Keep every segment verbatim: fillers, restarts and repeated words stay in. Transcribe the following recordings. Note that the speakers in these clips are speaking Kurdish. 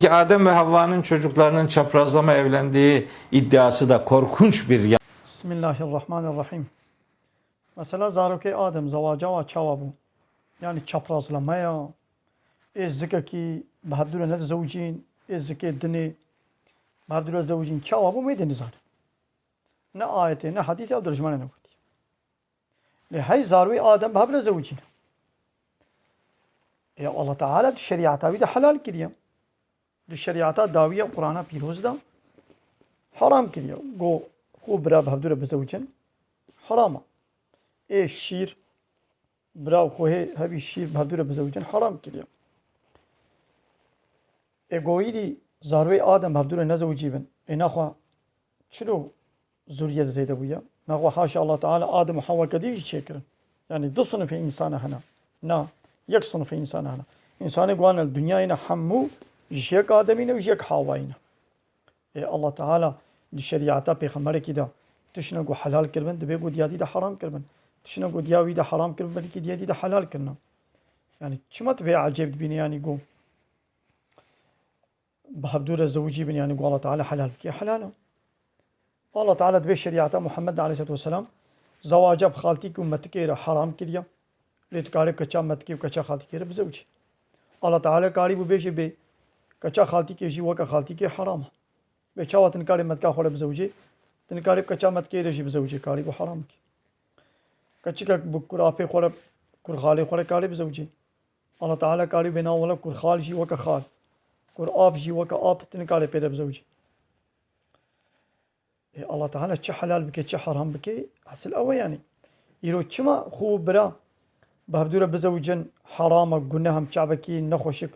Ki Adem ve Havva'nın çocuklarının çaprazlama evlendiği iddiası da korkunç bir ya- Bismillahirrahmanirrahim. Mesela zarokê Adem zewaca wa çawa bû? Yani çaprazlama ya, ê zikekî bi hevdû re nedizewicîn, ê zikê dinê bi hevdû re zewicîn çawa bû, me dê nizane. Ne ayetê, ne hadîsê ew dirjmane negotî. Lê hey zarwê Adem bi hev re zewicîne. Ê Allah Teala di şerîeta wî de helal kiriye. Di şerîeta dawî ya Qur'ana pîroz de heram kiriye. Go xwe bira bi hevdû re bizewicin, heram e. Ê şîr, bira xwe hê hevî şîr bi hevdû re bizewicin, heram kiriye. Ê go îdî zarwê Adem bi hevdû re nezewicî bin. Ê naxwe çilo zuriyet zêde bûye? Naxwe haşa Allah Teala Adem û Hewa kedî jî çêkirin. Yani du sinifê însana hene. Na, yek sinifê însana hene. Însanê guhan li dinyayê ne hemû ji yek Ademî ne û ji yek Hawayî ne. Ê Allah Teala di şerîeta pêxemberekî de tiştine ku helal kiribin, dibê ku diya dî de heram kiribin. Tiştine ku diya wî de heram kiribin, belkî diya dî de helal kirine. Yani çima tu vê ecêb dibînî, yani ku bi hevdû re zewicî bin, yani ku Allah Teala helal bike, helal e. Allah Teala dibê şerîeta Muhammed aleyhisselatu vesselam zewaca bi xaltîk û metikê re heram kiriye. Lê tu karê keça metikê û keça xaltîkê re bizewicî. Allah Teala karîbû bêjê bê keça xaltîkê jî weke xaltîkê heram e. Bê çawa tu nikarê metika xwe re bizewicî, tu nikarê bi keça metikê re jî bizewicî, karîbû heram bikî. Keçikek bi kurapê xwe re, kurxalê xwe re karê bizewicî. Allah Teala karî bê na wele kurxal jî weke xal, kurap jî weke ap, tu nikarê pê de bizewicî. Ê Allah Teala çi helal bike, çi heram bike, esil ew e yani. Îro çima xwe û bira bi hevdû re bizewicin heram e, guneh e, çavekî nexweşik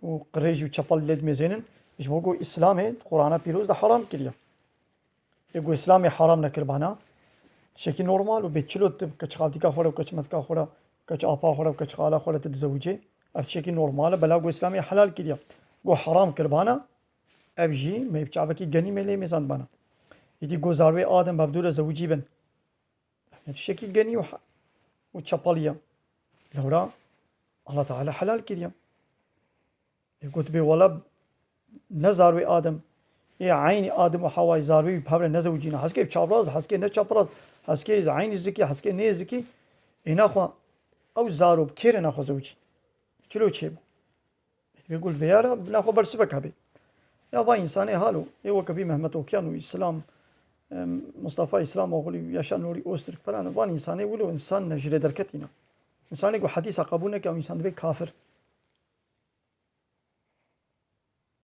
û qirêj û çepel lê dimêzênin? Ji bo ku Îslamê Qur'ana pîroz de heram kiriye. Ê ku Îslamê heram nekiribana, tiştekî normal û bê çilo tu keç xaltîka xwe re û keç metka xwe re, keç apa xwe re û keç xala xwe re tu dizewicê, ev tiştekî normal e, bela ku Îslamê helal kiriye. Ku heram kiribana, ev jî me bi çavekî genî me lê mêzandibana. Îdî ku zarwê Adem bi hevdû re zewicî bin, ev ne tiştekî genî û he-, û çepalî ye. Lewra Allah Teala helal kiriye. Ê got bê wela ne zarwê Adem, ê eynî Adem û Hewayî zarwê wî bi hev re nezewicîne. Heskê çapraz, heskê ne çapraz, heskê eynî zikî, heskê nê zikî. Ê naxwe ew zaro bi kê re naxwe zewicî? Çilo çêbû? Ê dibê gul vêya re naxwe bersivek hebê. Ya va însanê halo, ê weke bî Mehmet Okyan û Îslam, em, Mustafa Îslamoğlu, Yaşar Nuri Öztürk falan, van însanê wilo însan ne ji rê derketî ne. Însanê ku hedîsa qebûl neke, ew însan dibê kafir.